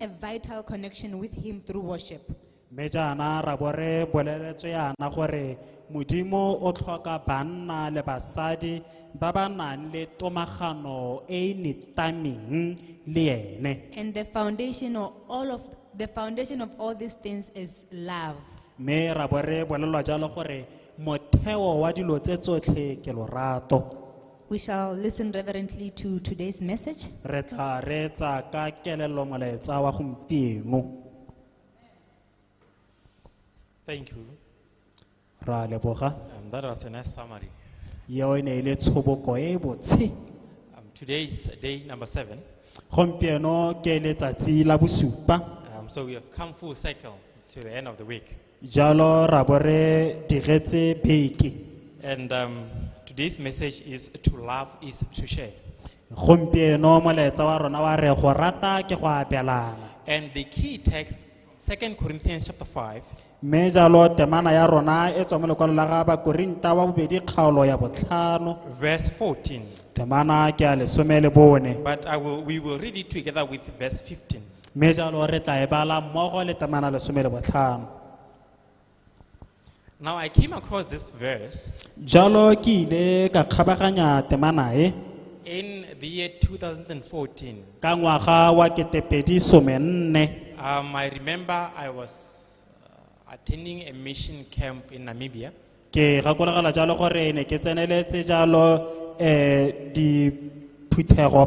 a vital connection with Him through worship. Mme jaana ra bo re boleletswe yana gore Modimo o tlhoka banna le basadi ba ba nang le tomagano e e nitameng le ene. And the foundation of all these things is love. Mme ra bo re bolelwa jalo gore motheo wa dilo tse tsotlhe ke lorato. We shall listen reverently to today's message. Re tla reetsa ka kelello molaetsa wa gompieno. Thank you. Ra leboga. That was a nice summary. Yeo e ne e le tshoboko e e botshe. Today is day number 7. Gompieno ke letsatsi la bosupa. So we have come full circle to the end of the week. Jalo ra bo re digetse beke. And today's message is to love is to share. Gompieno molaetsa wa rona wa re go rata ke go abelana. And the key text, 2 Corinthians chapter 5. Mme jalo temana ya rona e tswa mo lekwalong la ga Bakorinta wa bobedi kgaolo ya botlhano. Verse 14. Temana ke ya lesome le bone. But we will read it together with verse 15. Mme jalo re tla e bala mmogo le temana lesome le botlhano. Now I came across this verse Jalo ke ile ka kgabaganya temana e in the year 2014. ka ngwaga wa ketepedi somenne. I remember I was attending a mission camp in Namibia. Ke gakologelwa jalo gore ne ke tseneletse jalo diphuthego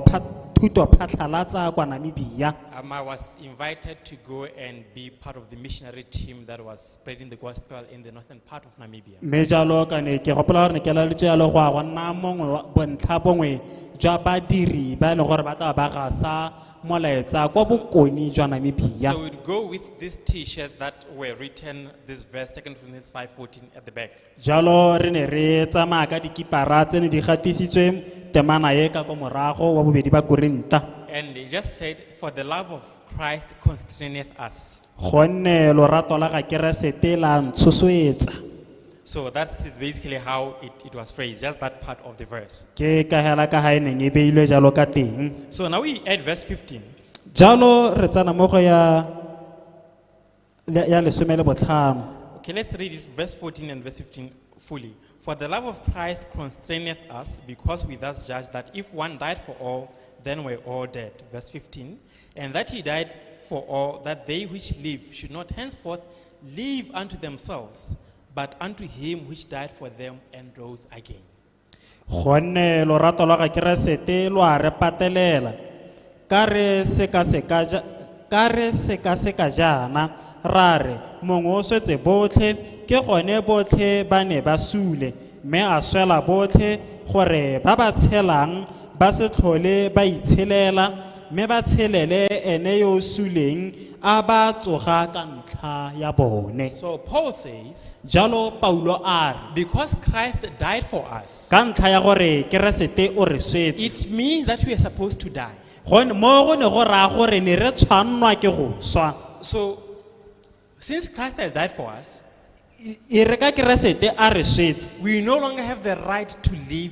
thuto phatlhalatsa kwa Namibia. I was invited to go and be part of the missionary team that was spreading the gospel in the northern part of Namibia. Mme jalo ka ne ke gopola gore ne ke laleditswe jalo go ya go nna mongwe wa bontlha bongwe jwa badiri ba e leng gore ba tla ba gasa molaetsa kwa bokone jwa Namibia. So we'd go with these t-shirts that were written this verse, 2 Corinthians 5:14 at the back. Jalo re ne re tsamaya ka dikipara tse ne di gatisitswe temana e ka ko morago wa bobedi ba Korinta. And it just said, for the love of Christ constraineth us. Gonne lorato la ga Keresete la ntshosoetsa. So that is basically how it was phrased, just that part of the verse. Ke ka hela ka ha e neng e beilwe jalo ka teng. So now we add verse 15. Jalo re tsena mo go ya lesome le botlhano. Okay, let's read it, verse 14 and verse 15 fully. For the love of Christ constraineth us, because we thus judge that if one died for all, then we're all dead. Verse 15, and that he died for all, that they which live should not henceforth live unto themselves, but unto him which died for them and rose again. Gonne lorato lwa ga Keresete lo a re patelela. Ka re sekaseka jaana, ra re, mongwe o swetse botlhe, ke gone botlhe ba ne ba sule, mme a swela botlhe gore ba ba tshelang ba se tlhole ba itshelela, mme ba tshelele ene yo o suleng a ba tsoga ka ntlha ya bone. So Paul says, Jalo Paulo a re, because Christ died for us, ka ntlha ya gore Keresete o re swetse, it means that we are supposed to die. Gonne mo go ne go raya gore ne re tshwannwa ke go swa. So since Christ has died for us, E re ka Keresete a re swetse, we no longer have the right to live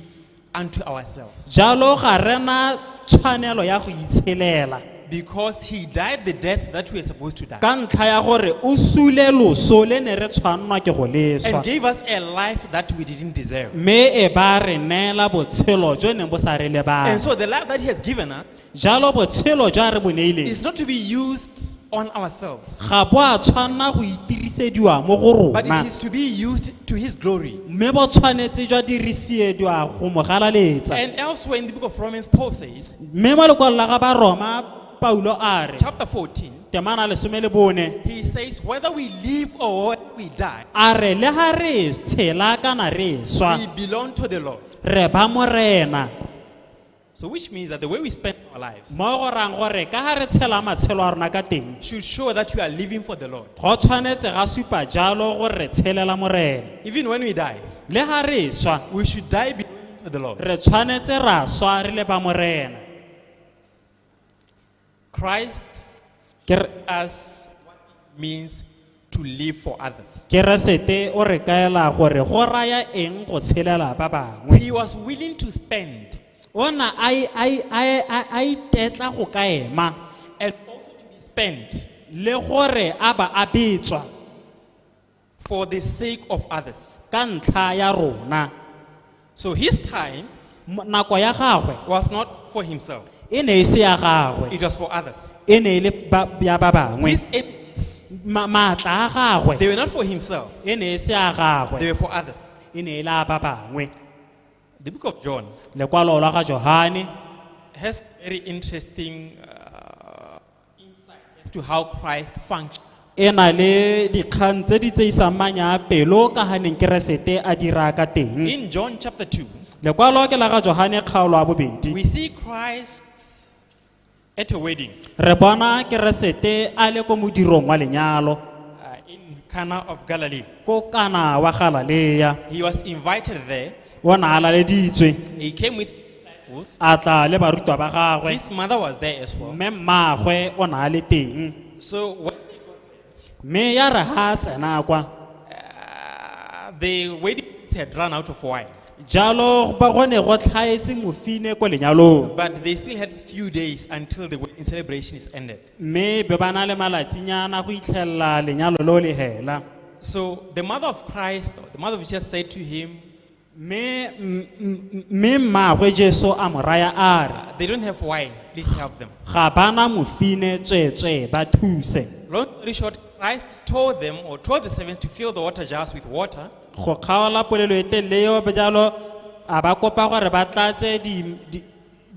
unto ourselves. Jalo ga re na tshwanelo ya go itshelela. Because he died the death that we are supposed to die. Ka ntlha ya gore o sule loso le ne re tshwannwa ke go leswa. And gave us a life that we didn't deserve. Mme e ba re neela botshelo jo neng bo sa re lebana. And so the life that he has given us Jalo botshelo jo a re bo neileng is not to be used on ourselves. Ga bo a tshwanna go itirisediwa mo go But rona. it is to be used to his glory. Mme bo tshwanetse jwa dirisiediwa go mo galaletsa. And elsewhere in the book of Romans, Paul says, Mme mo lekwalong la ga ba Roma, Paulo a re, chapter 14, temana lesome le bone, he says, whether we live or we die, a re, le ha re tshela kana re swa, we belong to the Lord. re ba Morena. So which means that the way we spend our lives Mo go rang gore ka ha re tshela matshelo a rona ka teng, should show that we are living for the Lord. go tshwanetse ga supa jalo gore re tshelela Morena. Even when we die, Le ha re swa, we should die belonging to the Lord. re tshwanetse ra swa re le ba Morena. Christ as what it means to live for others. Keresete o re kaela gore go raya eng go tshelela ba bangwe. He was willing to spend Ona a itetla go ka ema. and also to be spent le gore a ba a betswa for the sake of others. Ka ntlha ya rona. So his time Nako ya gagwe was not for himself, e ne e se ya gagwe, it was for others. E ne e le ya ba bangwe. His energies, Maatla a gagwe they were not for himself, e ne e se a gagwe, they were for others. E ne e le a ba bangwe. The book of John Lekwalo la ga Johane has very interesting insight as to how Christ functioned. E na le dikgang tse di tseisang manya pelo ka ganeng keresete a dira ka teng. In John chapter 2, Lekwalo ke la ga Johane kgaolo ya bobedi, we see Christ at a wedding re bona keresete a le ko modirong wa lenyalo in Cana of Galilee. Ko Kana wa Galalea. He was invited there. O ne a laleditswe. He came with disciples. A tla le barutwa ba gagwe. His mother was there as well. Mme mmaagwe o ne a le teng. So when Mme ya re ha a tsena kwa, the wedding had run out of wine, jalo ba go ne go tlhaetse mofine ko lenyalong, but they still had few days until the wedding celebration is ended. Mme be ba na le malatsinyana go itlhelela lenyalo leo le hela. So the mother of Christ, the mother of Jesus said to him, Mme mmaagwe Jesu a mo raya a re, They don't have wine, please help them." Ga bana mofine, tsweetswee ba thuse. Long story short, Christ told them or told the servants to fill the water jars with water. Go kgaola polelo e telele eo jalo a ba kopa gore ba tlatse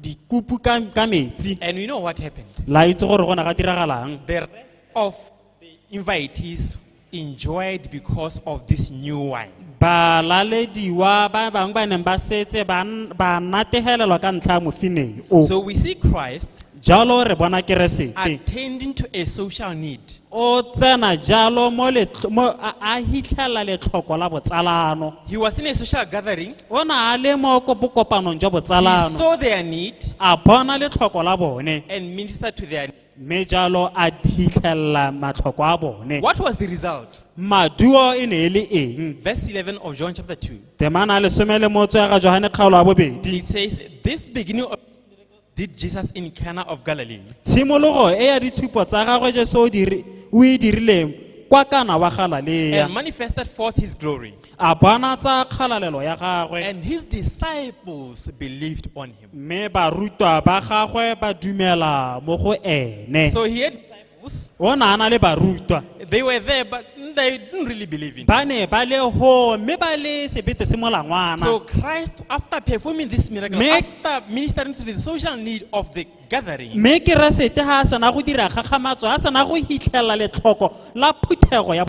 dikupu ka metsi. And we know what happened. La itse gore go ne ga diragalang. The rest of the invitees enjoyed because of this new wine. Balalediwa ba bangwe ba neng ba setse ba nategelelwa ka ntlha ya mofine o. So we see Christ Jalo re bona keresete attending to a social need. O tsena jalo mo a hitlhela letlhoko la botsalano. He was in a social gathering. O ne a le mo bokopanong jwa He botsalano. saw their need A bona letlhoko la bone and ministered to their need. Mme jalo a hitlhela matlhoko a bone. What was the result? Maduo e ne e le eng? Verse 11 of John chapter 2. Temana lesome le motso ya ga Johane kgaolo ya bobedi. It says, "This beginning of did Jesus in Cana of Galilee Tshimologo e ya ditshupo tsa gagwe Jesu o e dirileng kwa Kana wa Galalea and manifested forth his glory, a bona tsa kgalalelo ya gagwe and his disciples believed on him." Mme barutwa ba gagwe ba dumela mo go ene. So he had disciples. O ne a na le barutwa. They were there, but they didn't really believe in him. Ba ne ba le ho mme ba le sebete se molangwana. So Christ, after performing this miracle, after ministering to the social need of the gathering, Mme keresete ga a sena go dira kgakgamatso a sena go hitlhela letlhoko la phuthego ya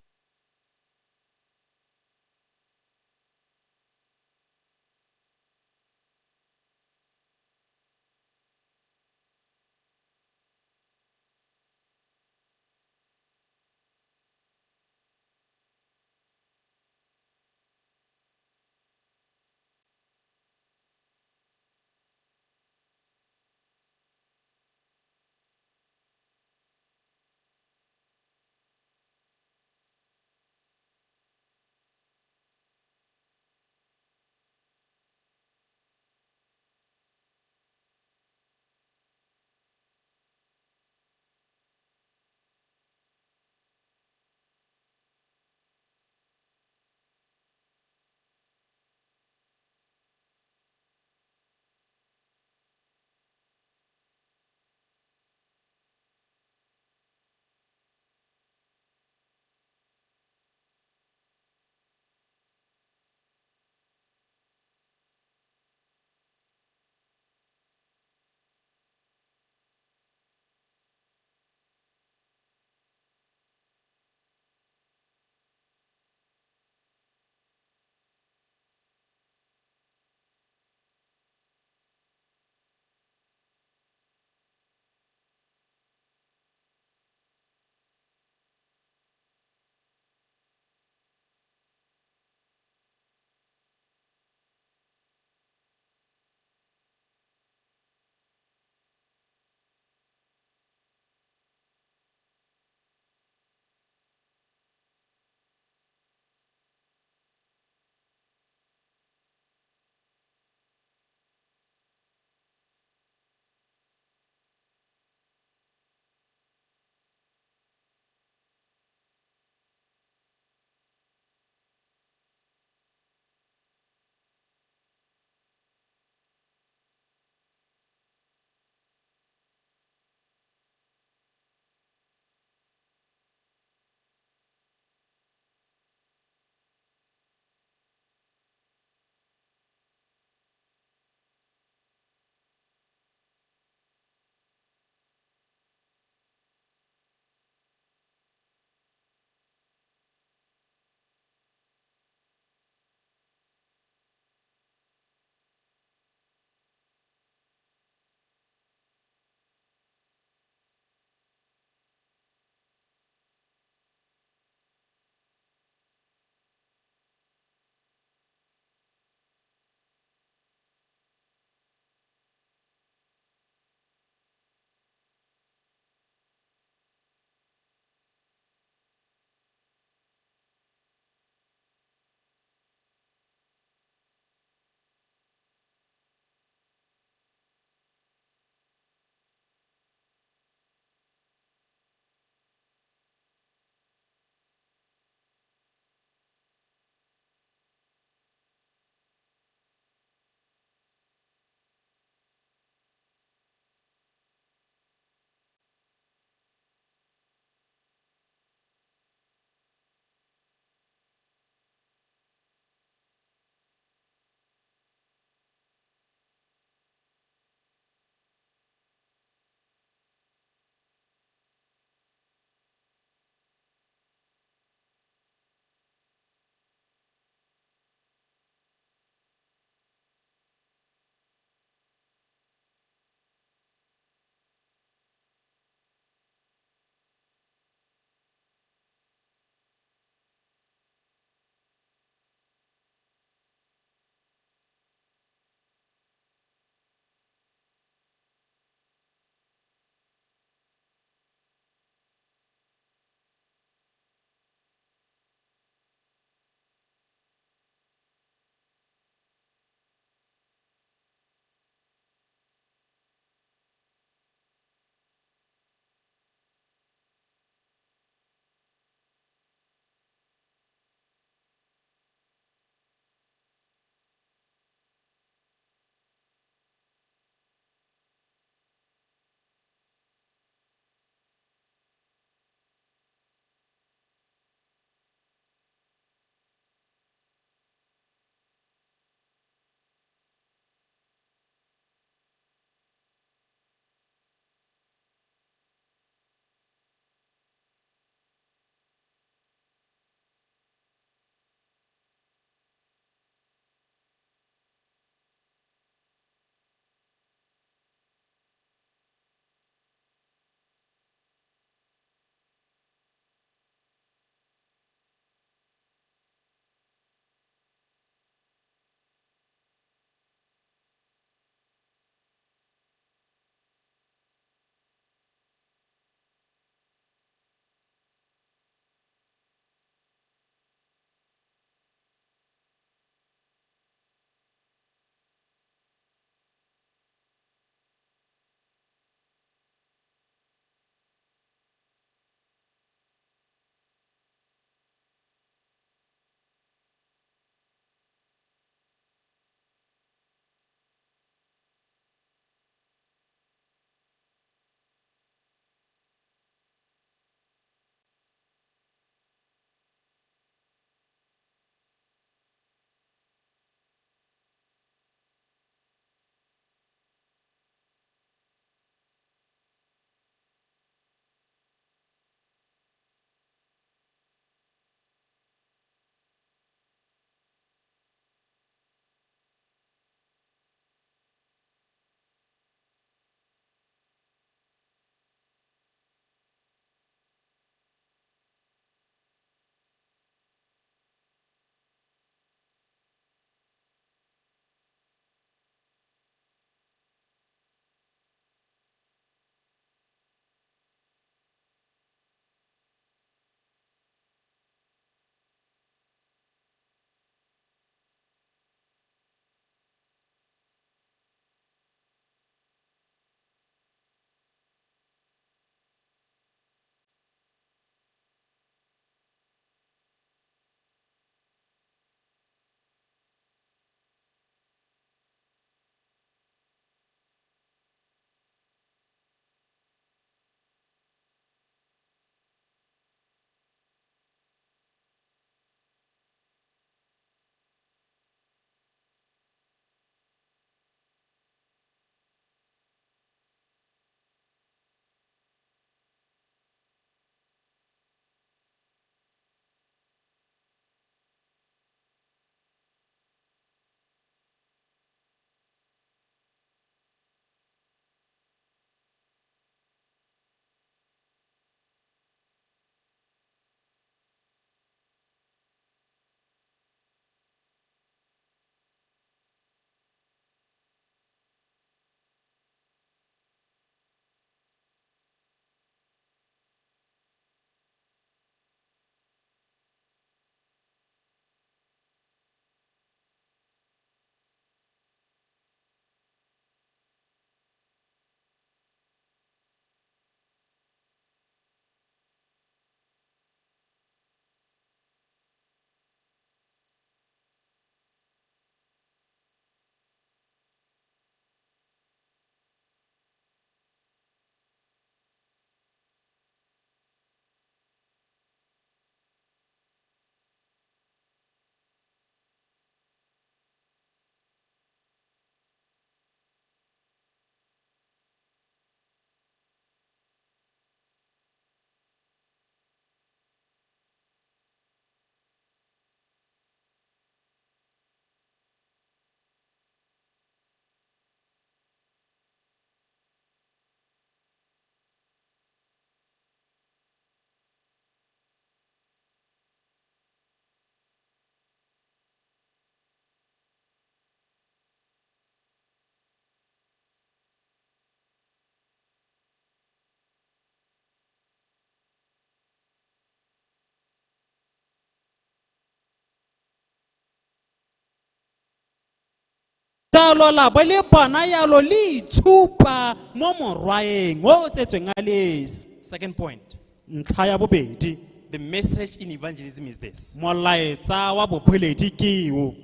Jalo la bo le bona yalo le itshupa mo morwaeng o o tsetsweng a le esi. Second point. Ntlha ya bobedi. The message in evangelism is this. Molaetsa wa boboledi ke o.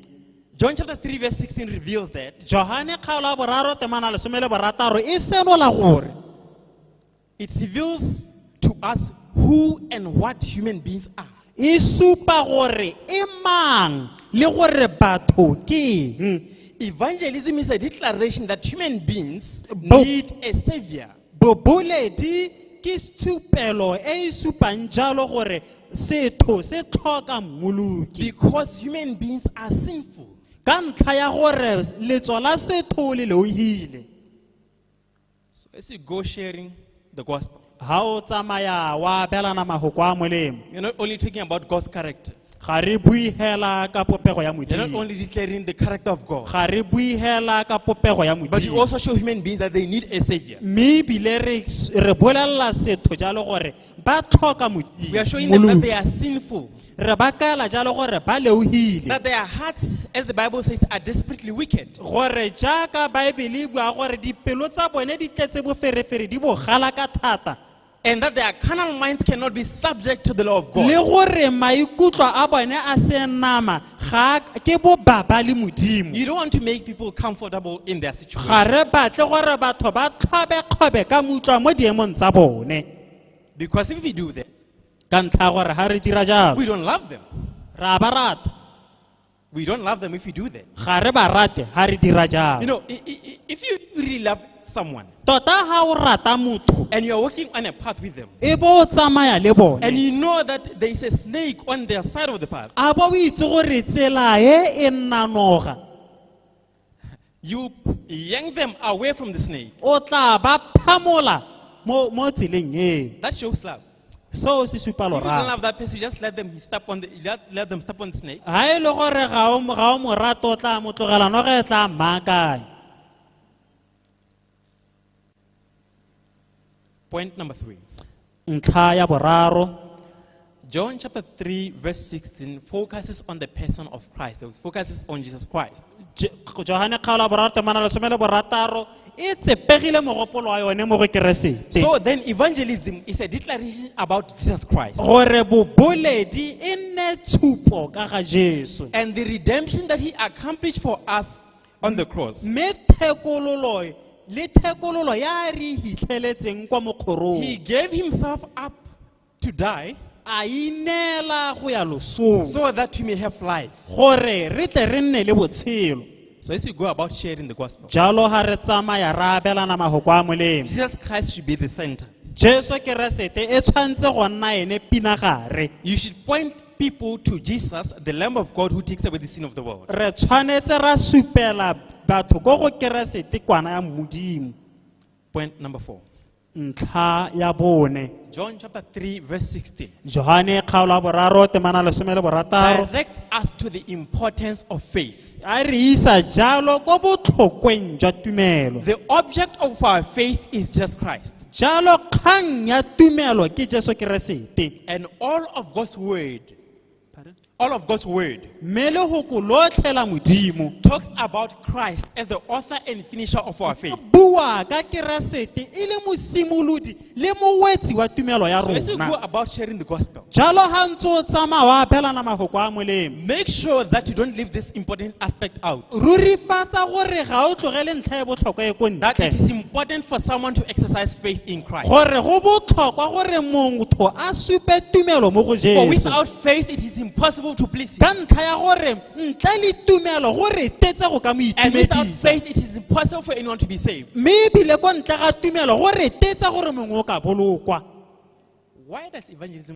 John chapter 3 verse 16 reveals that Johane kgaolo ya boraro temana lesome le borataro e senola gore it reveals to us who and what human beings are. E supa gore e mang le gore batho ke eng. Evangelism is a declaration that human beings need a savior. Boboledi ke tshupelo e e supang jalo gore setho se tlhoka mmoloki. Because human beings are sinful. Ka ntlha ya gore letso la setho le leohile. So as you go sharing the gospel, Ha o tsamaya wa abelana mahoko a molemo, you're not only talking about God's character. Ga re bue hela ka popego ya You're not Modimo. only declaring the character of God, Ga re bue hela ka popego ya but you Modimo. also show human beings that they need a savior. Mme ebile re bolelela setho jalo gore ba tlhoka Modimo. We are showing them that they are sinful, Re ba kaela jalo gore ba leohile. that their hearts, as the Bible says, are desperately wicked. Gore jaaka Baebele e bua gore dipelo tsa bone di tletse boferefere di bogala ka thata. And that their carnal minds cannot be subject to the law of God. Le gore maikutlo a bone a senama ga ke bobaba le Modimo. You don't want to make people comfortable in their situation. Ga re batle gore batho ba tlhobe-kgobe ka moutlwa mo diemong tsa bone. Because if we do that, Ka ntlha ya gore ha re dira jalo, we don't love them. Re a ba rata. We don't love them if we do that. Ga re ba rate ha re dira jalo. If you really love someone Tota ha o rata motho, and you are walking on a path with them, e bo o tsamaya le bone, and you know that there is a snake on their side of the path, a bo o itse gore tsela e e nna noga, you yank them away from the snake. O tla ba phamola mo tseleng eo. That shows love. Seo se supa If you don't lorato. love that person, you just let them step on the, let them step on the snake. Ha e le gore ga o mo rate, o tla mo tlogela, noga e tla mmaakanya. Point number 3. Ntlha ya boraro. John chapter 3 verse 16 focuses on the person of Christ. It focuses on Jesus Christ. Johane kgaolo ya boraro temana lesome le borataro e tsepegile mogopolo wa yone mo go Keresete. So then evangelism is a declaration about Jesus Christ. Gore boboledi e nne tshupo ka ga Jesu. And the redemption that he accomplished for us on the cross. Mme thekololo le thekololo ya re hitlheletseng kwa mokgorong. He gave himself up to die A ineela go ya losong. so that we may have life. Gore re tle re nne le botshelo. So as you go about sharing the gospel, Jalo ha re tsamaya ra abelana mahoko a molemo, Jesus Christ should be the center. Jesu Keresete e tshwanetse go nna ene pinagare. You should point people to Jesus, the Lamb of God who takes away the sin of the world. Re tshwanetse ra supela batho ko go Keresete kwana ya Modimo. Point number 4. Ntlha ya bone. John chapter 3 verse 16. Johane kgaolo ya boraro temana lesome le borataro. Directs us to the importance of faith. A re isa jalo ko botlhokweng jwa tumelo. The object of our faith is Jesus Christ. Jalo kgang ya tumelo ke Jesu Keresete. And all of God's word, all of God's word Mme lehoko lotlhe la Modimo talks about Christ as the author and finisher of our faith. bua ka Keresete e le mosimolodi le mowetsi wa tumelo ya So as you go rona. about sharing the gospel, Jalo ha ntse o tsamaya wa abelana mahoko a molemo, make sure that you don't leave this important aspect out. Rurifatsa gore ga o tlogele ntlha e botlhokwa e ko That it ntle. is important for someone to exercise faith in Christ. Gore go botlhokwa gore motho a supe tumelo mo go For Jesu. without faith, it is impossible to please him. Ka ntlha ya gore ntle le tumelo go re tetse go ka mo And without itumedisa. faith, it is impossible for anyone to be saved. Mme ebile ko ntle ga tumelo go re tetsa gore mongwe o ka bolokwa. Why does evangelism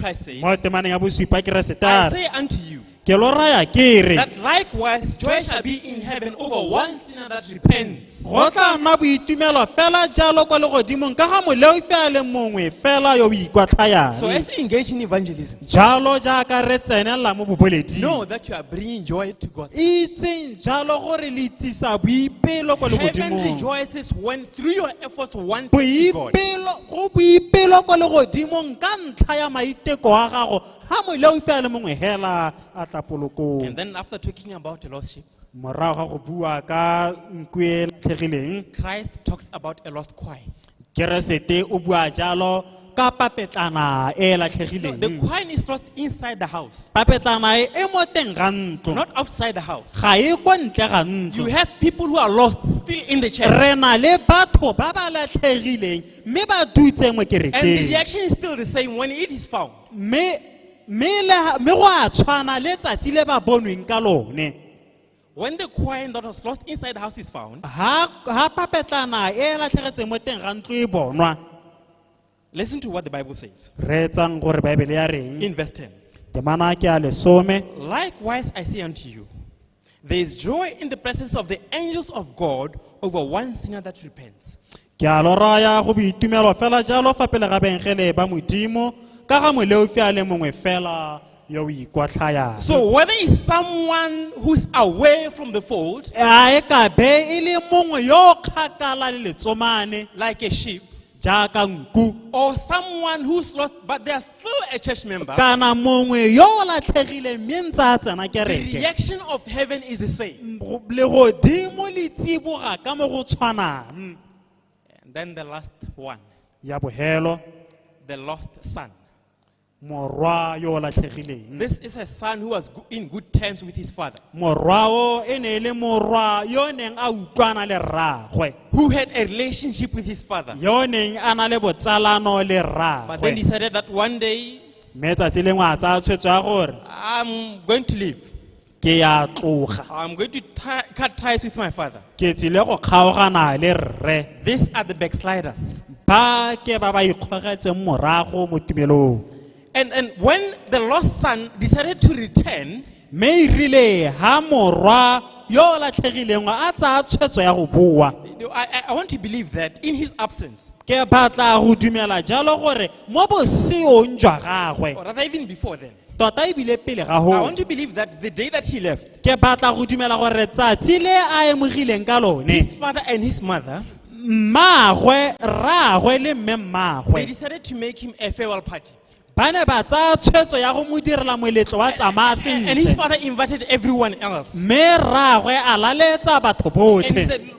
Christ says, Mo temaneng ya bosupa Keresete I a re, say unto you, ke lo raya ke re that likewise joy shall be in heaven over one sinner that repents. go tla nna boitumelo fela jalo kwa legodimong ka ga moleofi a le mongwe fela yo o ikwatlhayang. So as you engage in evangelism, Jalo jaaka re tsenelela mo boboleding, know that you are bringing joy to God. itseng jalo gore le tsisa boipelo kwa Heaven legodimong. rejoices when through your efforts one turns to God. Boipelo go boipelo kwa legodimong ka ntlha ya maiteko a gago ga moleofi a le mongwe hela a tla polokong. And then after talking about the lost sheep, Morago ga go bua ka nku e latlhegileng, Christ talks about a lost coin. Keresete o bua jalo ka papetlana e No, the latlhegileng. coin is lost inside the house, Papetlana e e mo teng ga ntlo, not outside the house. ga e kwa ntle ga You ntlo. have people who are lost still in the church. Re na le batho ba ba latlhegileng mme ba dutse mo And the kerekeng. reaction is still the same when it is found. Mme go a tshwana le tsatsi le ba bonweng ka lone. When the coin that was lost inside the house is found, Ha papetlana e latlhegetseng mo teng ga ntlo e bonwa, listen to what the Bible says reetsang gore Baebele ya reng. in verse 10. Temana ke a lesome. Likewise, I say unto you, there is joy in the presence of the angels of God over one sinner that repents. Ke a lo raya go boitumelo fela jalo fa pele ga bengele ba Modimo ka ga moleofi a le mongwe fela yo o ikwatlhayang. So, whether it's someone who's away from the fold, A e ka be e le mongwe yo o kgakala le letsomane like a sheep, jaaka nku, or someone who's lost but they are still a church member, kana mongwe yo o latlhegileng mme ntse a tsena the kereke, reaction of heaven is the same. Legodimo le tsiboga ka mo go tshwanang. And then the last one, Ya bohelo, the lost son. Morwa yo o latlhegileng. This is a son who was in good terms with his father, Morwa o e ne e le morwa yo o neng a utlwana le rraagwe, who had a relationship with his father, yo o neng a na le botsalano le but then rraagwe. decided that one day Mme tsatsi lengwe a tsaya tshwetso ya gore I'm going to leave. ke ya tloga, I'm going to cut ties with my father. ke tsile go kgaogana le rre. These are the backsliders. Ba ke ba ba ikgogetseng morago mo tumelong. And when the lost son decided to return, Mme e rile ha morwa yo o latlhegileng a tsaya tshwetso ya go boa, I want to believe that in his absence, ke batla go dumela jalo gore mo boseong jwa gagwe, or rather even before then, tota ebile pele ga I hoo, want to believe that the day that he left, ke batla go dumela gore tsatsi le a emogileng ka lone, his father and his mother, mmaagwe, rraagwe le mme they mmaagwe decided to make him a farewell party. ba ne ba tsaya tshwetso ya go mo direla moletlo wa tsamaya And his sentle. father invited everyone else. Mme rraagwe a laletsa batho And he botlhe. said,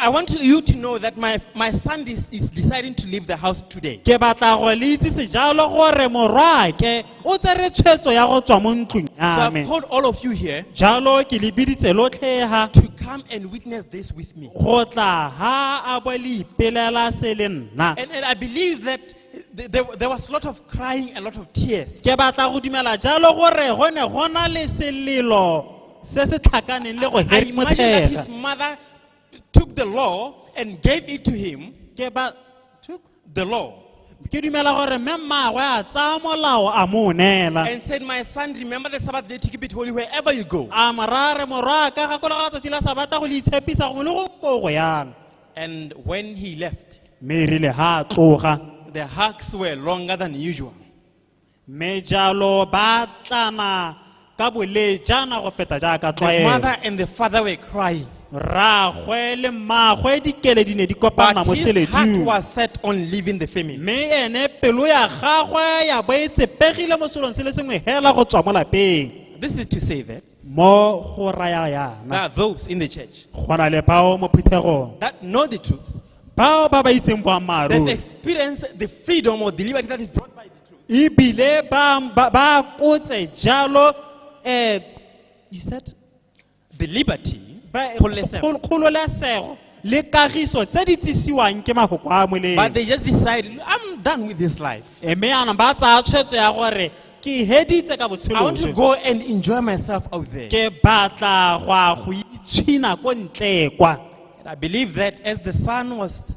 I want you to know that my son is deciding to leave the house today. Ke batla go le itsise jalo gore morwaake o tsere tshwetso ya go tswa mo ntlong So ya I've me. called all of you here Jalo ke le biditse lotlhe ha to come and witness this with me. go tla ha a bo le ipelela se le nna. And I believe that there was a lot of crying, a lot of tears. Ke batla go dumela jalo gore go ne go na le selelo se se tlhakaneng le go I imagine that his herimotshega. mother took the law and gave it to him. Ke ba The law. Ke dumela gore mme mmaagwe a tsaya molao a mo neela. And said, My son, remember the Sabbath day to keep it holy wherever you go. A mo raya re morwa ka gakologelwa tsatsi la sabata go le itshepisa gongwe le go ko go yang. And when he left, Mme e rile ha a tloga, the hugs were longer than usual. mme jalo ba tlana ka bolejana go feta jaaka The tlwaelo. mother and the father were crying. Rraagwe le mmaagwe dikele di ne di kopana But mo his heart seledung. was set on leaving the family. Mme ene pelo ya gagwe ya bo e tsepegile mo selong se le sengwe hela go tswa mo lapeng. This is to say that Mo go raya yana, there are those in the church go na le bao mo phuthegong that know the truth, bao ba ba itseng that boammaaruri, experience the freedom or the liberty that is brought by the truth. ebile ba kotse jalo, you said? The liberty, kgololesego. Kgololesego le kagiso tse di tsisiwang ke mafoko a molemo. But they just decide, I'm done with this life. Mme yana ba tsaya tshwetso ya gore ke heditse ka I botshelo want to jo. go and enjoy myself out there. Ke batla go ya go itshina ko ntle kwa. And I believe that as the son was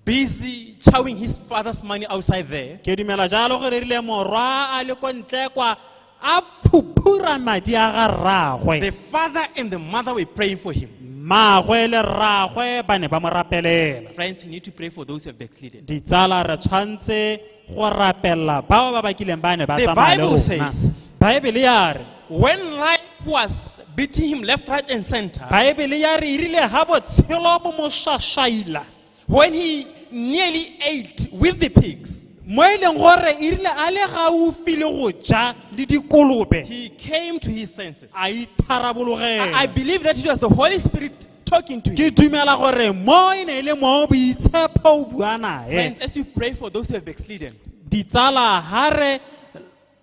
busy chowing his father's money outside there, Ke dumela jalo gore erile morwa a le ko ntle kwa a phuphura madi a ga rraagwe. The father and the mother were praying for him. Mmagwe le rraagwe ba ne ba mo rapelela. Friends, we need to pray for those who have backslidden. Ditsala, re tshwanetse go rapelela bao ba ba kileng ba ne ba The tsamaya le Bible rona. says- Baebele ya re, When life was beating him left, right, and center, Baebele ya re erile ga botshelo bo mo šašaila, when he nearly ate with the pigs, mo e leng gore erile a le gaufi le go ja le dikolobe, he came to his senses. a I itharabologelwa. believe that it was the Holy Spirit talking to him. Ke dumela gore mo e ne e le mo boitshepo o bua nae. Friends, as you pray for those who have backslidden, Ditsala, ha re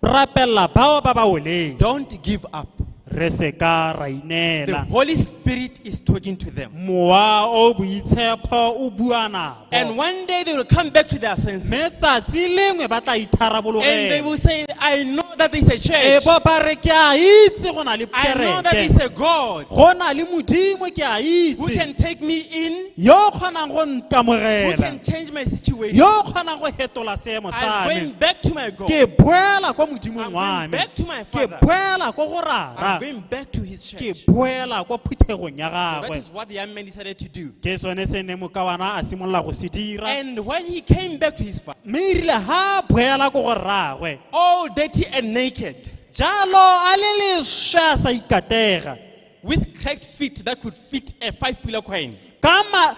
rapelela bao ba ba oleng, don't give up. re se ka ra The ineela. Holy Spirit is talking to them. Mowa o boitshepo o bua nabo. And one day they will come back to their senses. Mme tsatsi lengwe ba tla And they itharabologelwa. will say, I know that there is a E church. bo ba re, ke a itse go na le I know that there kereke, is a God go na le Modimo, ke a who itse can take me in, yo o kgonang go who nkamogela, can change my situation. yo o kgonang go fetola seemo I'm sa going me. back to my God. Ke boela kwa Modimong I'm wa going me, back to my ke father. boela ko go I'm rara, going back to his ke church. boela kwa phuthegong ya So that gagwe. is what the young man decided to do. Ke sone se ne mokawana a simolola go se dira. And when he came back to his father, Mme erile ha a boela ko go rraagwe, all dirty and naked, jalo a le leswe a sa ikatega, with cracked feet that could fit a 5-pillar coin, ka ma-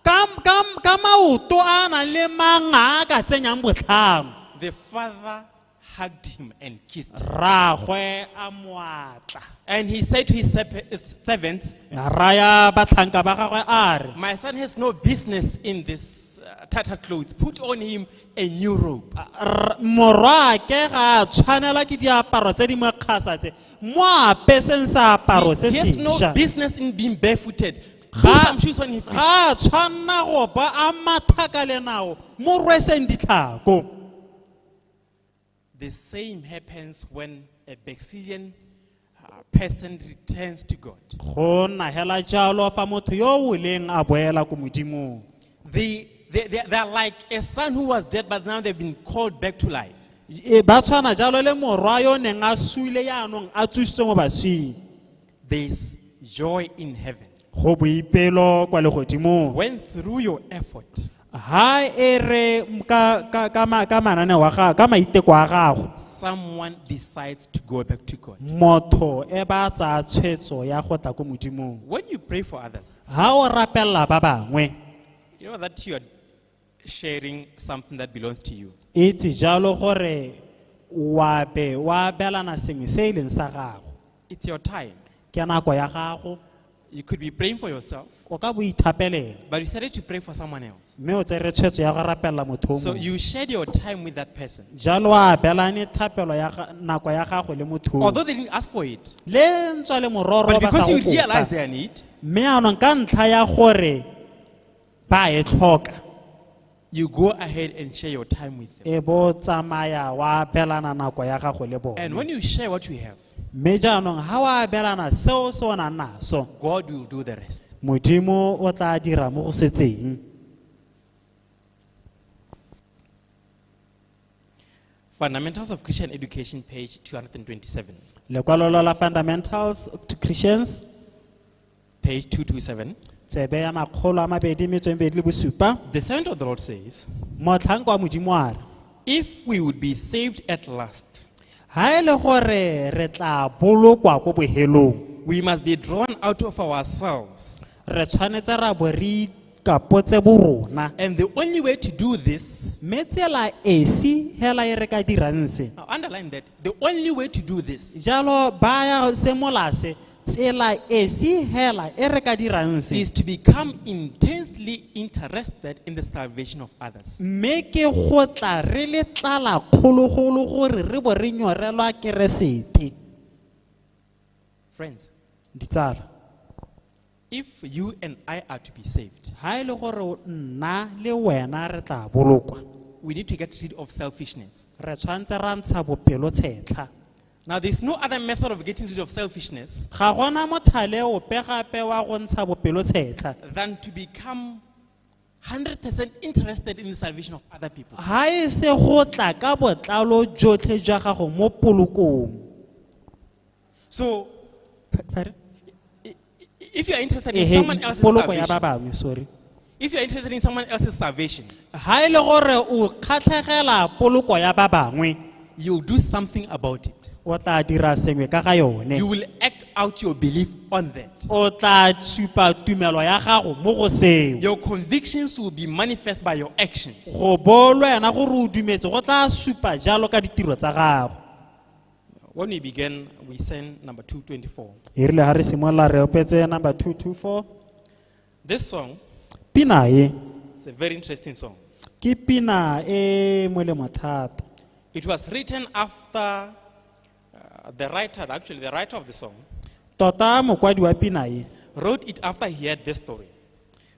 ka maoto a nang le manga a ka tsenyang botlhano, the father hugged him and kissed him. Rraagwe a moatla. And he said to his servants, A raya batlhanka ba gagwe a re, My son has no business in this tattered clothes. Put on him a new robe. Morwake ga a tshwanela ke diaparo tse di mokgasa tse, mo apeseng seaparo se He has no sešwa. business in being barefooted. Put Ga some shoes on his feet. ga a tshwanna go ba a matha ka lenao, mo rweseng ditlhako. The same happens when a backslidden person returns to God. Go nna hela jalo fa motho yo o leng a boela ko Modimong. They are like a son who was dead, but now they've been called back to life. E, ba tshwana jalo le morwa yo neng a sule yaanong a tsositswe mo baswing. There's joy in heaven. Go boipelo kwa legodimong. When through your effort, Ha e re ka mananeo a gago, ka maiteko a gago, someone decides to go back to God. Motho e ba tsaya tshwetso ya go tla ko Modimong. When you pray for others, Ha o rapelela ba bangwe, you know that you are sharing something that belongs to you. Itse jalo gore wa be wa abelana sengwe se e leng sa gago. It's your time. Ke nako ya gago. You could be praying for yourself, O ka bo ithapelela, but you decided to pray for someone else. Mme o tsere tshwetso ya go rapelela motho o So mongwe. you shared your time with that person. Jalo a abelane thapelo ya nako ya gago le motho o. Although they didn't ask for it. Le ntswa le mororo But ba sa because go you realized kopa. their need, Mme jaanong ka ntlha ya gore ba e tlhoka, you go ahead and share your time with them. E bo tsamaya wa abelana nako ya gago le bone. And when you share what you have, Mme jaanong ha wa abelana seo se o nang naso, God will do the rest. Modimo o tla dira mo go setseng. Fundamentals of Christian Education, page 227. Lekwalo la Fundamentals to Christians, Page 227. Tsebe ya makgolo a mabedi metso e mebedi le bosupa. The servant of the Lord says, Motlhanka wa Modimo a re, if we would be saved at last, ha e le gore re tla bolokwa ko bohelong, we must be drawn out of ourselves. Re tshwanetse ra bo re ikapotse borona. And the only way to do this, Mme tsela esi hela e re ka dirang se, now underline that, the only way to do this jalo baya se molase, tsela esi hela e re ka dirang se, is to become intensely interested in the salvation of others. Mme ke go tla re le tlala kgologolo gore re bo re nyorelwa Keresete. Friends, Ditsala, if you and I are to be saved, ha e le gore nna le wena re tla bolokwa, we need to get rid of selfishness. Re tshwanetse ra ntsha bopelotshetlha. Now, there's no other method of getting rid of selfishness Ga gona mothale ope gape wa go ntsha bopelotshetlha than to become 100% interested in the salvation of other people. Ha e se go tla ka botlalo jotlhe jwa gago mo polokong. So, Pardon? if you are interested in Ehe, someone else's poloko ya ba salvation, bangwe, sorry. if you are interested in someone else's salvation, Ha e le gore o kgatlhegela poloko ya ba bangwe, you'll do something about it. O tla dira sengwe ka ga yone. You will act out your belief on that. O tla supa tumelo ya gago mo go seo. Your convictions will be manifest by your actions. Go bo le wena gore o dumetse go tla supa jalo ka ditiro tsa gago. When we began, we sang number 224. E rile ha re simolola re opetse number 224. This song Pina e is a very interesting song. Ke pina e molemo thata. It was written after the writer, actually the writer of the song, Tota mokwadi wa pina e wrote it after he heard this story.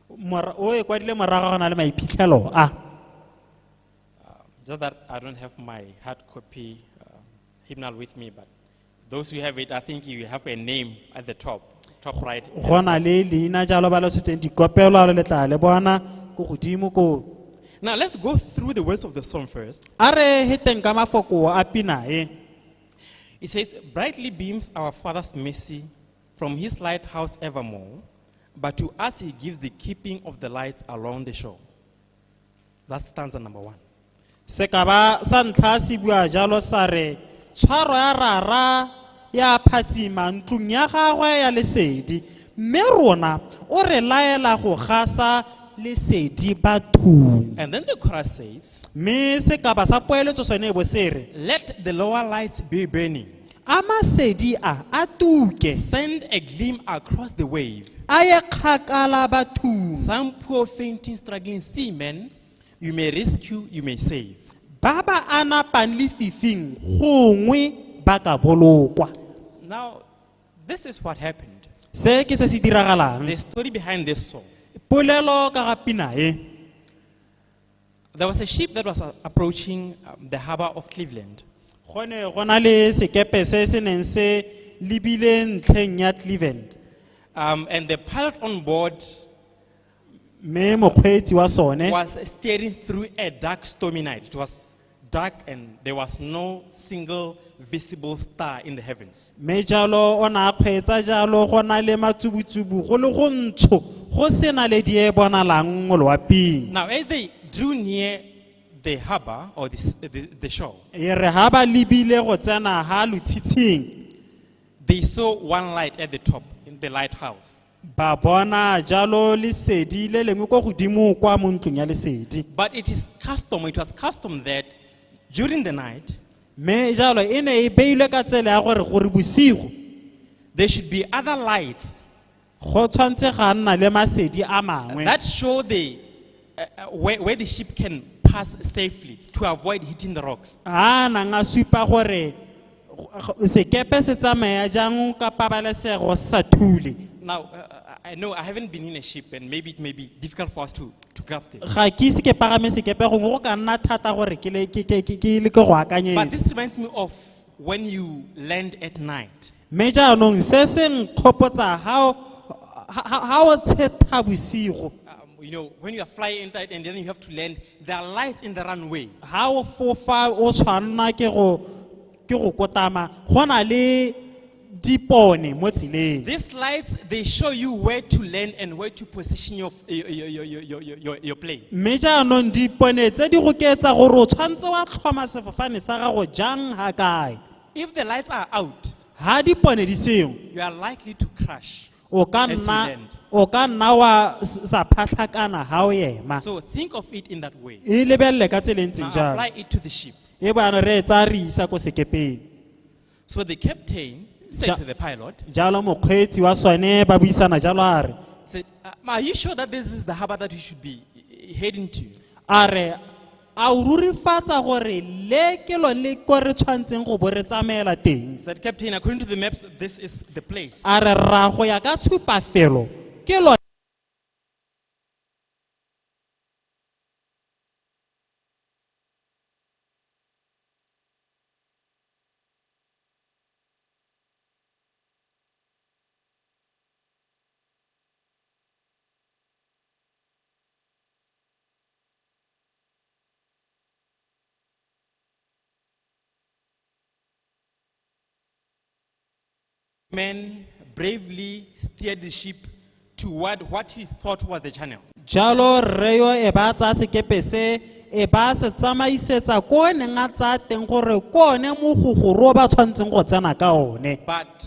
O e kwadile morago ga na le maiphitlhelo a. Just that I don't have my hard copy hymnal with me, but those who have it, I think you have a name at the top, top right. Go na le leina jalo ba le tshwetseng dikopelo le tla le bona ko godimo ko. Now let's go through the words of the song first. A re heteng ka mafoko a pina e. It says, brightly beams our Father's mercy from his lighthouse evermore, but to us he gives the keeping of the lights along the shore. That's stanza number 1. Sekaba sa ntlha se bua jalo sa re tshwaro ya rara ya phatsima ntlong ya gagwe ya lesedi, mme rona o re laela go gasa lesedi bathong. And then the chorus says, Mme sekaba sa poeletso sone e bo se re, let the lower lights be burning. A masedi a a tuke. Send a gleam across the wave. A ye kgakala bathong. Some poor fainting struggling seamen you may rescue, you may save. Ba ba anapang lefifing gongwe ba ka bolokwa. Now, this is what happened. Se ke se se diragalang. The story behind this song. Polelo ka ga pina e. There was a ship that was approaching the harbor of Cleveland. Go ne go na le sekepe se se neng se lebile ntlheng ya Cleveland. And the pilot on board Mme mokgweetsi wa sone was steering through a dark stormy night. It was dark and there was no single visible star in the heavens. Mme jalo o ne a kgweetsa jalo go na le matsubutsubu go le go ntsho go sena le di e bonalang mo loaping. Now, as they drew near the harbor or the shore, E re ha ba lebile go tsena ha lotshitshing, they saw one light at the top in the lighthouse. Ba bona jalo lesedi le lengwe ko godimo kwa mo ntlong ya lesedi. But it was custom that during the night, Mme jalo e ne e beilwe ka tsela ya gore bosigo there should be other lights go tshwanetse ga nna le masedi a mangwe that show where the ship can pass safely to avoid hitting the rocks. A nang a supa gore sekepe se tsamaya jang ka pabalesego se sa thule. Now, I know I haven't been in a ship, and maybe it may be difficult for us to grasp this. Ga ke ise ke pagame sekepe gongwe go ka nna thata gore ke le ke leke go But akanyetsa. this reminds me of when you land at night. Mme jaanong se se nkgopotsa ha o tshetha bosigo. When you are flying inside and then you have to land, there are lights in the runway. Ha o fofa o tshwanna ke go kotama, go na le dipone mo tseleng. These lights, they show you where to land and where to position your plane. Mme jaanong dipone tse di go ketsa gore o tshwanetse wa tlhoma sefofane sa gago jang ha kae. If the lights are out, Ha dipone di seo, you are likely to crash. O ka As you nna land. o ka nna wa sa phatlhakana ha o ema. So think of it in that way. E lebelele ka tsela e ntseng Now jalo. apply it to the ship. E bana re e tsaya re isa ko sekepeng. So the captain said to the pilot, Jalo mokgweetsi wa sone ba buisana jalo a re, said, are you sure that this is the harbor that we should be heading to? A re, a o rurifatsa gore le ke lone ko re tshwantseng go bo re tsamaela teng? Said, Captain, according to the maps, this is the place. A re ra go ya ka tshupafelo ke lone. Man bravely steered the ship toward what he thought was the channel. Jalo rre yo e ba tsaya sekepe se e ba se tsamaisetsa ko neng a tsaya teng gore ko one mogogoro o ba tshwanetseng go tsena ka one. But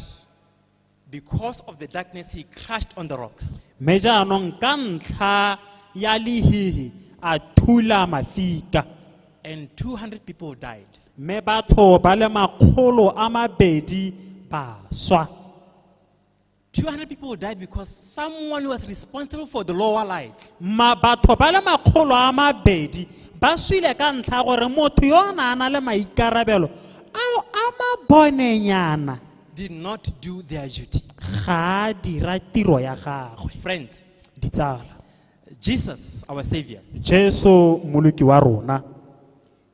because of the darkness, he crashed on the rocks. Mme jaanong ka ntlha ya lehihi a thula mafika. And 200 people died. Mme batho ba le 200 ba swa. 200 people died because someone was responsible for the lower lights. Ma batho ba le 200 ba swile ka ntlha ya gore motho yo o ne a na le maikarabelo ao a mabonenyana Did not do their duty. Ga a dira tiro ya gagwe. Friends, Ditsala, Jesus, our Savior, Jesu moloki wa rona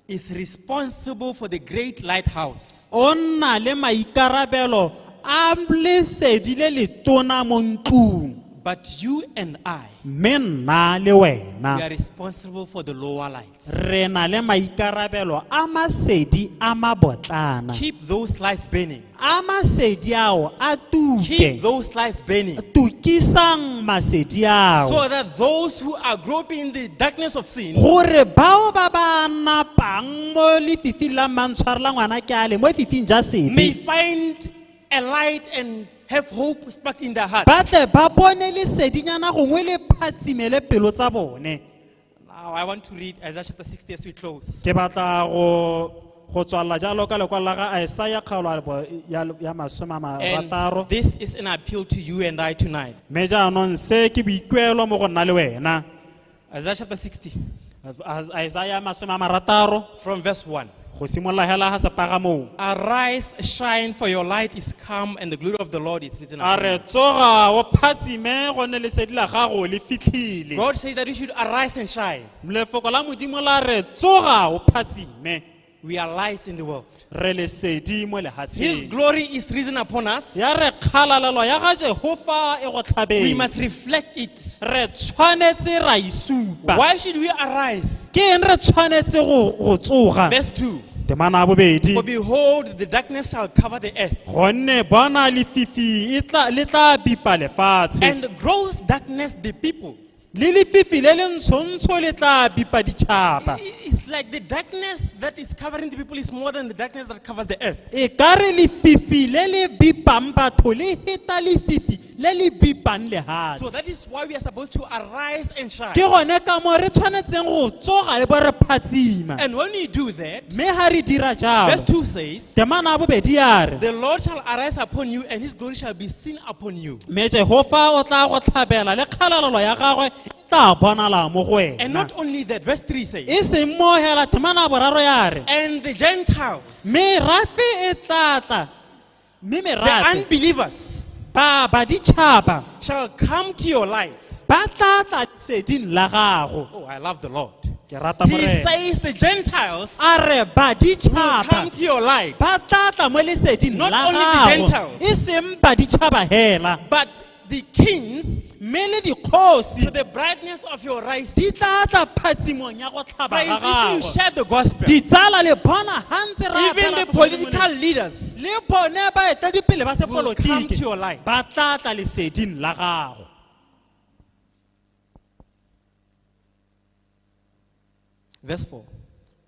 is responsible for the great lighthouse. O nna le maikarabelo a lesedi le letona mo ntlong. But you and I, Mme nna le we wena are responsible for the lower lights. Re na le maikarabelo a masedi a mabotlana. Keep those lights burning. A masedi ao a Keep tuke. those lights burning. Tukisang masedi ao. So that those who are groping in the darkness of sin Gore bao ba ba napang mo lefifing la mantshware la ngwana ke ale mo lefifing ja may sebe find a light and have hope sparked in their hearts. Ba tle ba bone lesedinyana gongwe le phatsimele pelo tsa bone. Now I want to read Isaiah chapter 60 as we close. Ke batla go tswalela jalo ka lekwalo la ga Isaiah kgaolo ya masome a And marataro. this is an appeal to you and I tonight. Mme jaanong se ke boikuelo mo go nna le wena. Isaiah chapter 60 Isaiah 60 from verse 1. Go simolola hela ga sepagamong. Arise, shine, for your light is come, and the glory of the Lord is risen A upon re you. tsoga o phatsime gonne lesedi la gago le fitlhile. God says that we should arise and shine. Lefoko la Modimo la re tsoga o phatsime. We are lights in the world. Re lesedi mo His lehatsheng. glory is risen upon us. Ya re kgalalelo ya ga Jehova e go We tlhabeng. must reflect it. Re tshwanetse ra isupa. Why should we arise? Ke eng re tshwanetse go tsoga? Verse 2. Temana ya bobedi. For behold, the darkness shall cover the earth, Gonne bona lefifi le tla bipa lefatshe. and gross darkness the people. Le lefifi le le ntshontsho le tla bipa ditšhaba. It's like the darkness that is covering the people is more than the darkness that covers the earth. E ka re lefifi le le bipang batho le heta lefifi le le bipang So lehatshe. that is why we are supposed to arise and shine. Ke gone ka moo re tshwanetseng go tsoga e bo re phatsima. And when we do that, Mme ha re dira verse jalo, 2 says, temana ya bobedi ya re, The Lord shall arise upon you, and his glory shall be seen upon you. mme Jehova o tla go tlhabela le kgalalelo ya gagwe e tla bonala mo go And wena. not only that, verse 3 says, E seng mo hela, temana ya boraro ya re, And the Gentiles, merafe e tla tla, mme the merafe unbelievers, ba baditšhaba shall come to your light. ba tla tla leseding la gago. Oh, I love the Lord. Ke rata He Morena. says the Gentiles A re will come baditšhaba to your light. ba tla tla mo leseding Not la only the gago. Gentiles. E seng baditšhaba hela, But the kings mme le dikgosi to the brightness of your rising. di tla tla phatsimong ya go tlhaba Friends, ga if you gago. share the gospel, Ditsala le bona ha ntse re even abela the go Modimo political leaders le bone baetadipele ba will come to sepolotiki your light. ba tla tla leseding la gago. Verse 4.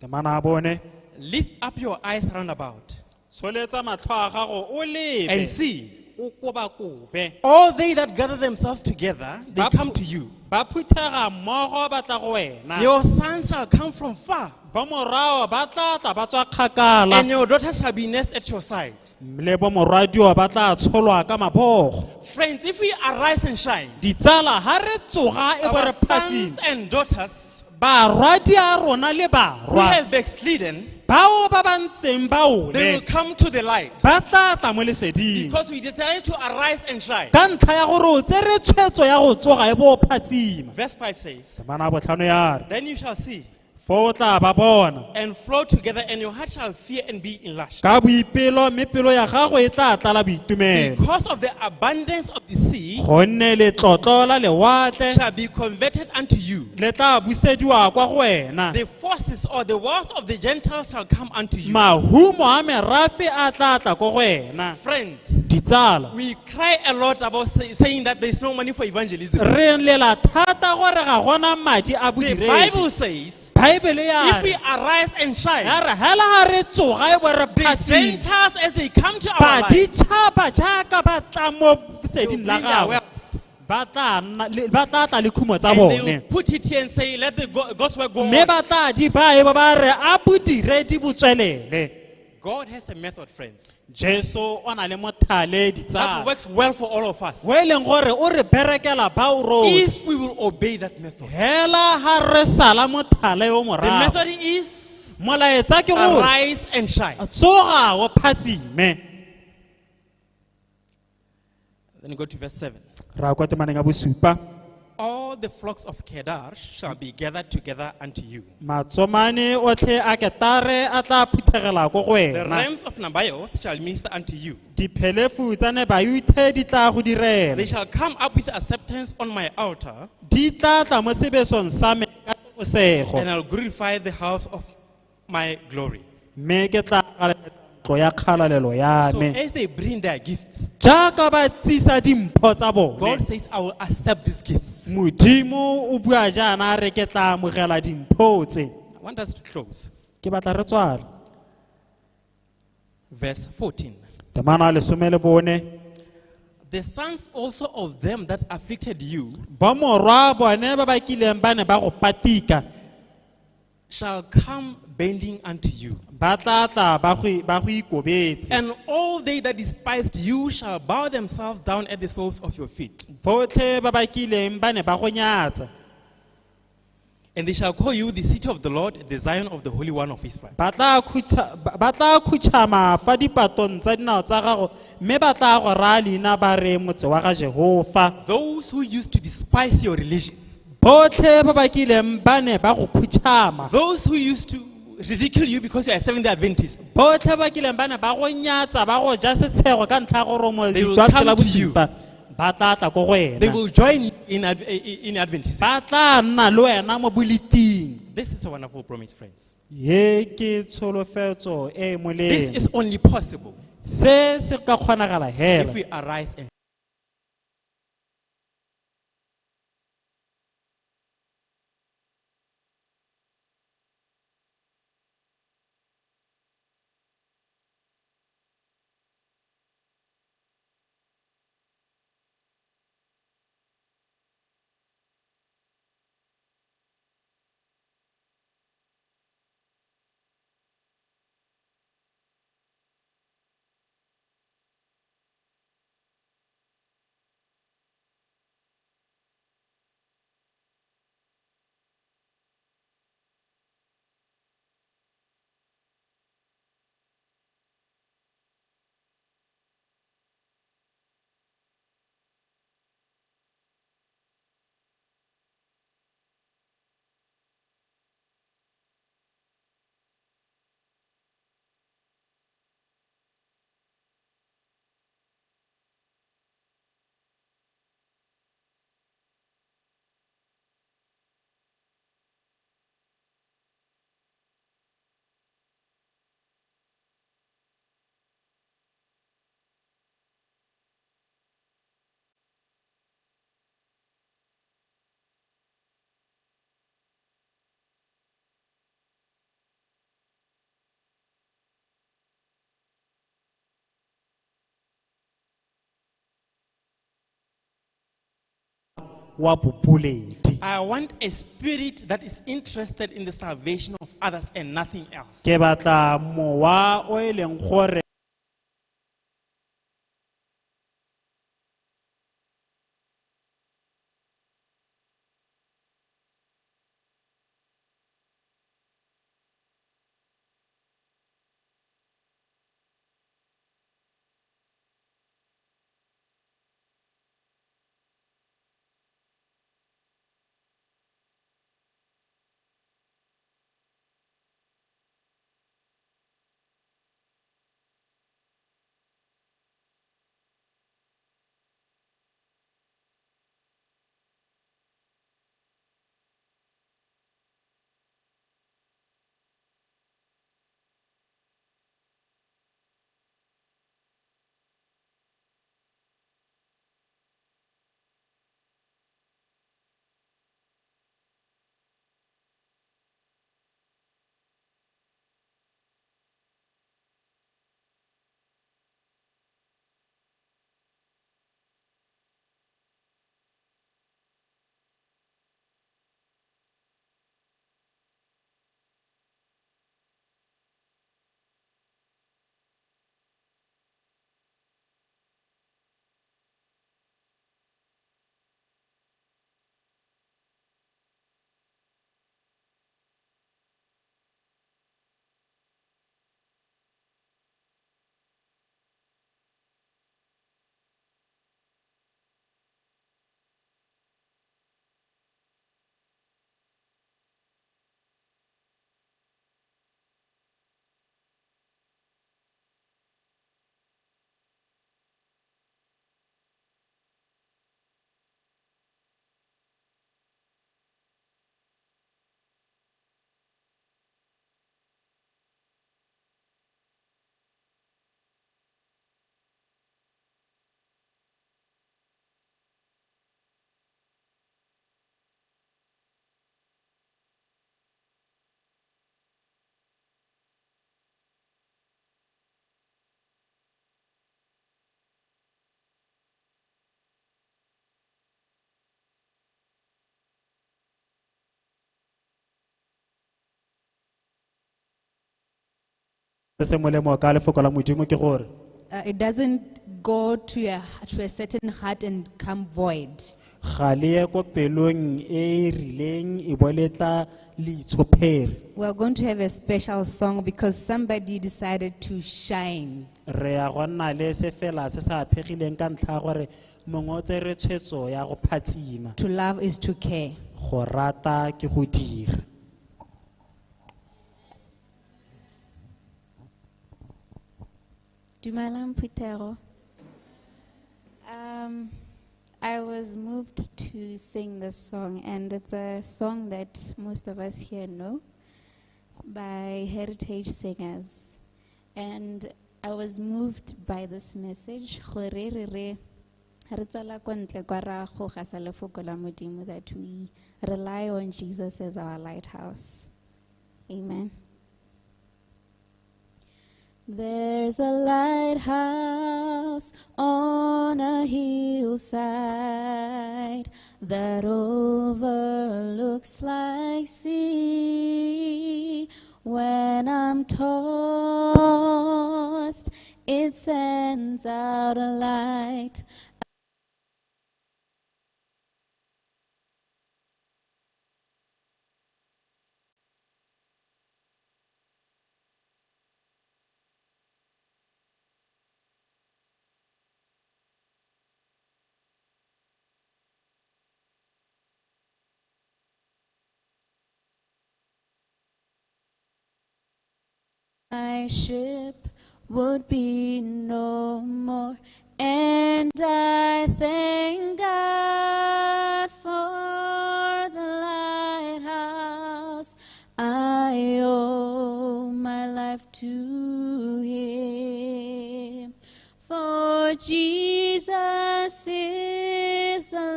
Temana ya bone. Lift up your eyes round about Tsholetsa matlho a gago o lebe and see. o kobakobe. All they that gather themselves together, they come to you. Ba phuthega mmogo ba tla go wena. Your sons shall come from far, Bomorwao ba tla tla ba tswa kgakala. and your daughters shall be nursed at your side. Le bomorwadio ba tla tsholwa ka mabogo. Friends, if we arise and shine, Ditsala ha re tsoga e bo our re sons phatsima, and daughters barwadi a rona le who barwa have backslidden, bao ba ba ntseng ba they will ole come to the light ba tla tla mo leseding because we decided to arise and shine. Ka ntlha ya gore o tsere tshwetso ya go tsoga e bo o phatsima. Verse 5 says, Temana ya botlhano ya re, Then you shall see Foo o tla ba bona and flow together, and your heart shall fear and be enlarged. Ka boipelo mme pelo ya gago e tla tlala boitumelo. Because of the abundance of the sea Gonne letlotlo la lewatle shall be converted unto you. Le tla busediwa kwa go wena. The forces or the wealth of the Gentiles shall come unto you. Mahumo a merafe a tla tla ko go wena. Friends, Ditsala, we cry a lot about saying that there is no money for evangelism. Re lela thata gore ga gona madi a The bodiredi. Bible says, Baebele ya if we re arise and shine, ya re hela ga re tsoga e bo re the phatsima, Gentiles as they come to our life, baditšhaba jaaka ba tla mo seding la They will bring their gago wealth. ba tla ba tla tla le khumo tsa And they will bone put it here and say, let the God's work go mme on. ba tla di bae ba ba re a bodiredi bo tswelele. God has a method, friends, Jesu o na le mothale, that ditsala, works well for all of us. o e leng gore o re berekela bao rotlhe If we will obey that method. hela ga re sala mothale o The morago. method is Molaetsa ke gore arise and shine. tsoga o phatsime. Then go to verse 7. Ra kwa temaneng ya bosupa. All the flocks of Kedar shall be gathered together unto you. Matsomane otlhe a ketare a tla phuthegela ko go The wena. rams of Nabaioth shall minister unto you. Diphelefu tsa Nebayuthe di tla go They direla. shall come up with acceptance on my altar, Di tla tla mo sebesong sa me ka tebosego and I'll glorify the house of my glory. Mme ke tla galaletsa ntlo ya kgalalelo ya So me. as they bring their gifts, Jaaka ba tsisa dimpho tsa bone, God says, I will accept these gifts. Modimo o bua jaana a re ke tla amogela dimpho tse. I want us to close. Ke batla re tswale. Verse 14. Temana ya 14. The sons also of them that afflicted you Bomorwa bone ba ba kileng ba ne ba go patika shall come bending unto you. Ba tla tla ba go ikobetse. And all they that despised you shall bow themselves down at the soles of your feet. Botlhe ba ba kileng ba ne ba go nyatsa And they shall call you the city of the Lord, the Zion of the Holy One of Israel. Ba tla khutšhama fa dipatong tsa dinao tsa gago mme ba tla go raya leina ba re motse wa ga Jehova. Those who used to despise your religion, Botlhe ba ba kileng ba ne ba go khutšhama, those who used to ridicule you because you are Seventh day Adventist, botlhe ba kileng ba ne ba go nyatsa ba go ja setshego ka ntlha ya gore o mo They will ditwa come tsela to you. bosupa ba tla tla ko go they wena. will join you in Adventism. Ba tla nna le wena mo boleting. This is a wonderful promise, friends. Ye ke tsholofetso e e This molemo. is only possible Se se ka kgonagala if hela we arise and wa boboledi. I want a spirit that is interested in the salvation of others and nothing else. Ke batla mowa o e leng gore Se se molemo ka lefoko la modimo ke gore It doesn't go to a certain heart and come void. Ga le ye ko pelong e e rileng e bo le tla le itshophere. We are going to have a special song because somebody decided to shine. Re ya go nna le sefela se se aphegileng ka ntlha ya gore mongwe o tsere tshwetso ya go phatsima. To love is to care. Go rata ke go dira. Dumelang phuthego. I was moved to sing this song, and it's a song that most of us here know by Heritage Singers. And I was moved by this message, gore re re re tswela ko ntle kwa ra go gasa lefoko la Modimo, that we rely on Jesus as our lighthouse. Amen. There's a lighthouse on a hillside that overlooks like sea. When I'm tossed, it sends out a light. My ship would be no more, and I thank God for the lighthouse. I owe my life to Him, for Jesus is the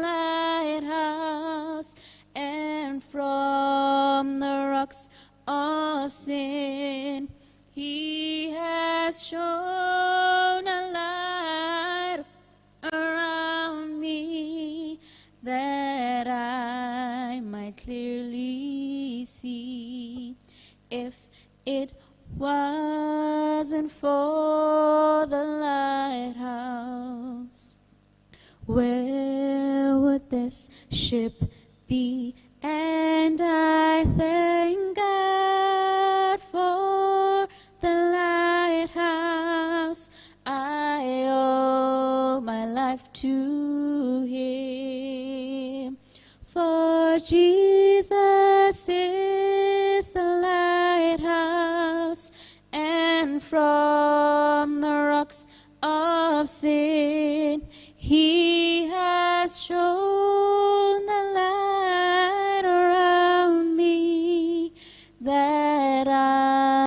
lighthouse, and from the rocks of sin He has shown a light around me that I might clearly see. If it wasn't for the lighthouse, where would this ship be? And I thank God for the lighthouse. I owe my life to Him, for Jesus is the lighthouse, and from the rocks of sin He has shown the light around me that I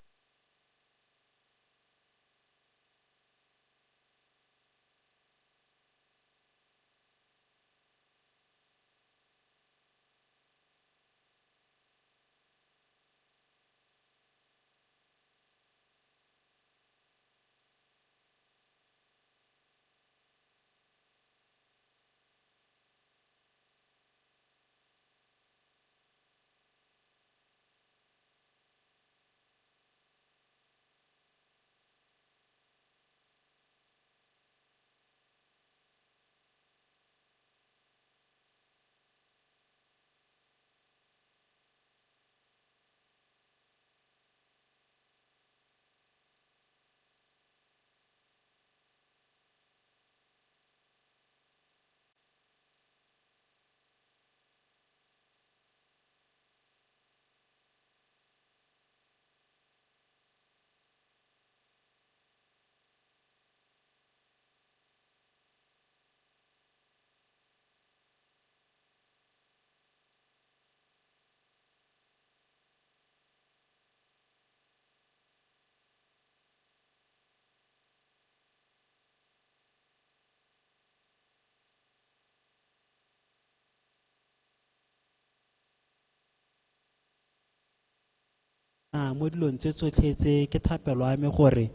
A mo dilong tse tsotlhe tse ke thapelo ya me gore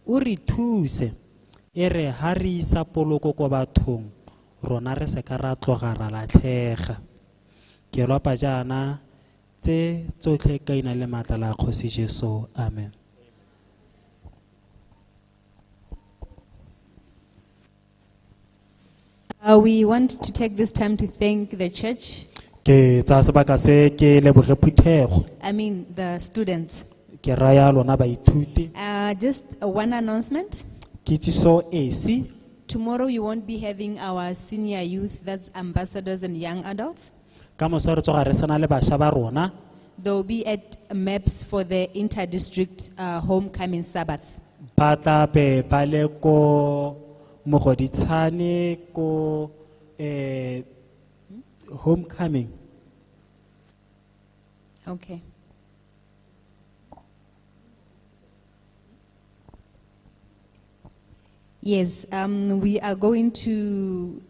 o re thuse e re ha re isa poloko ko bathong rona re se ka ra tloga ra latlhega. Ke lopa jaana tse tsotlhe ka ina le maatla la Kgosi Jesu. Amen. We want to take this time to thank the church, Ke tsaya sebaka se ke leboge phuthego, I mean the students. Ke raya lona baithuti. Just one announcement. Kitsiso esi. Tomorrow we won't be having our senior youth, that's ambassadors and young adults. Ka moso re tsoga re sena le bašwa ba rona. They'll be at MAPS for the inter-district homecoming Sabbath. Ba tla be ba le ko Mogoditshane ko homecoming. Okay. Yes, we are going to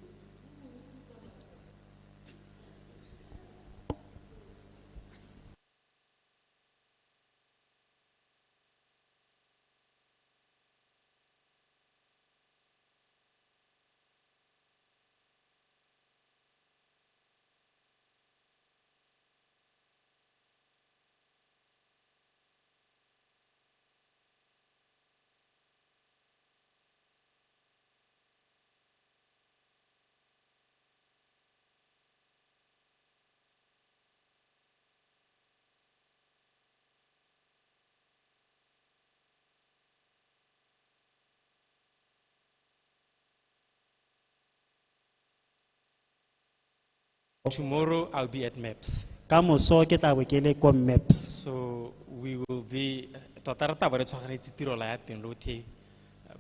Tomorrow I'll be at MAPS. Ka moso ke tla bo ke le ko MAPS. So we will be tota re tla bo re tshwaganetse tiro la ya teng rotlhe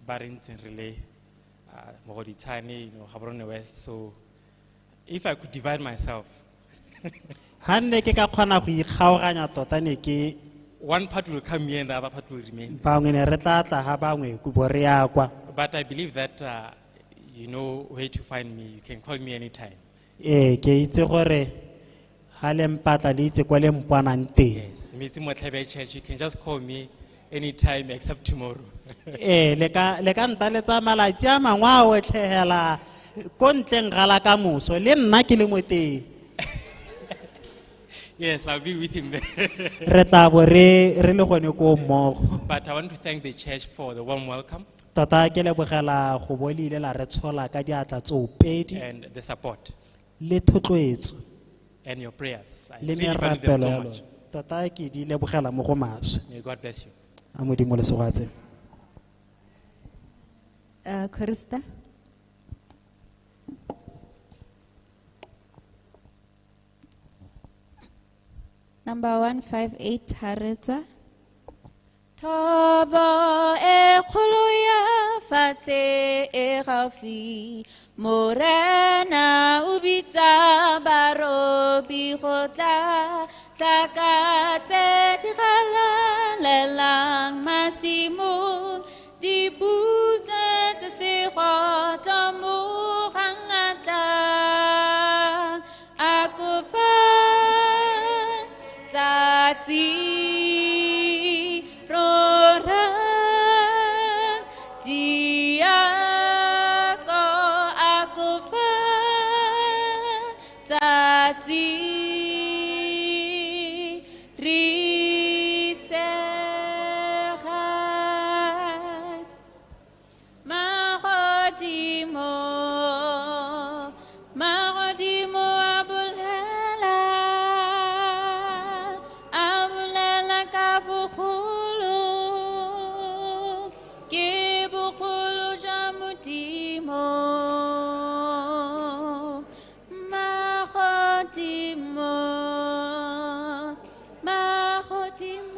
ba re ntseng re le Mogoditshane, Gaborone West. So if I could divide myself, Ha nne ke ka kgona go ikgaoganya tota ne ke one part will come here and the other part will remain. Bangwe ne re tla tla ha bangwe ko bo re ya kwa. But I believe that you know where to find me. You can call me anytime. Ee, ke itse gore ha le mpatla le itse kwa le mponang teng. Yes, Metsi Motlhabe Church, you can just call me anytime except tomorrow. Ee, le ka ntaletsa malatsi a mangwe a otlhe hela ko ntleng ga la ka moso, le nna ke le mo teng. Yes, I'll be with him there. Re tla bo re le gone ko mmogo. But I want to thank the church for the warm welcome. Tota ke lebogela go bo le ile la re tshola ka diatla tsoopedi. And the support. Le thotloetso. And your prayers. I Le really value them merapelo so ya much. lona. Tota ke di lebogela mo go maswe. May God bless you. A Modimo le segoatse. Krista. Number 158, Haretswa. Thobo e kgolo ya fatshe e gaufi, Morena o bitsa barobi go tla, tla ka tse di galalelang masimong, di butswe tse segotlo mogang a tlang. A kofa tsatsi Magodimo, Magodimo.